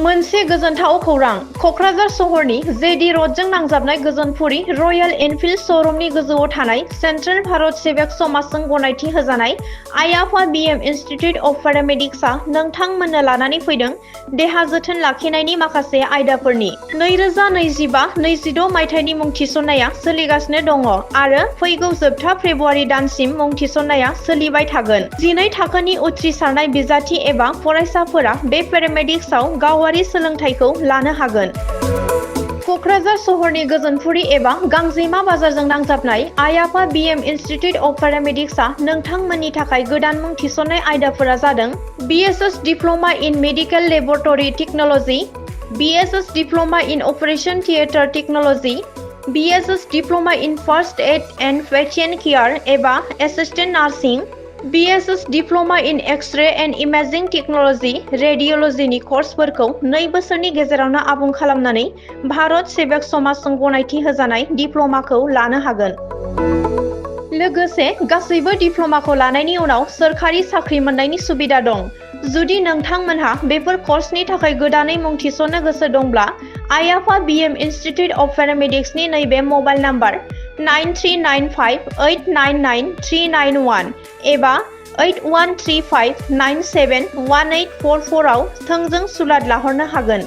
मोनसे गोजोनथाव खौरां कक्राझार सहरनि जेडी रडजों नांजाबनाय गोजोनपुरी रयेल एनफिल्ड श'रुमनि गोजौआव थानाय सेन्ट्रेल भारत सेबक समाजजों गनायथि होजानाय आइ आफा बिएम इनस्टिट्यूट अफ पेरामेडिक्सआ नोंथांमोननो लानानै फैदों देहा जोथोन लाखिनायनि माखासे आयदाफोरनि 2025-26 मायथाइनि मुं थिसननाया सोलिगासिनो दङ आरो फैगौ जोबथा फेब्रुआरि दानसिम मुं थिसननाया सोलिबाय थागोन। 12 थाखोनि उथ्रिसारनाय बिजाथि एबा फरायसाफोरा बे पेरामेडिक्सआव गावारि सोलोंथाइखौ लानो हागोन। कक्राझार सहरनि गोजोनपुरी एबा गांजेमा बाजारजों नांजाबनाय आइ आफा बिएम इनस्टिट्यूट अफ पेरामेडिक्सआ नोंथांमोननि थाखाय गोदान मुं थिसननाय आयदाफोरा जादों BSS diploma in medical laboratory technology, BSS diploma in operation theatre technology, BSS diploma in first aid and patient care एबा assistant nursing, BSS diploma in x-ray and imaging technology रेडिय'ल'जीनि कर्सफोरखौ 2 बोसोरनि गेजेरावनो आबुं खालामनानै भारत सेबक समाजजों गनायथि होजानाय डिप्ल'माखौ लानो हागोन। लोगोसे गासैबो डिप्ल'माखौ लानायनि उनाव सोरखारि साख्रि मोननायनि सुबिदा दं। जुदि नोंथांमोनहा बेफोर कर्सनि थाखाय गोदानै मुं थिसननो गोसो दंब्ला आइ आफा बिएम इनस्टिट्यूट अफ पेरामेडिक्सनि नैबे मबाइल नाम्बार 9395899391 एबा 8135971844 आव थोंजों सुलाद लाहरनो हागोन।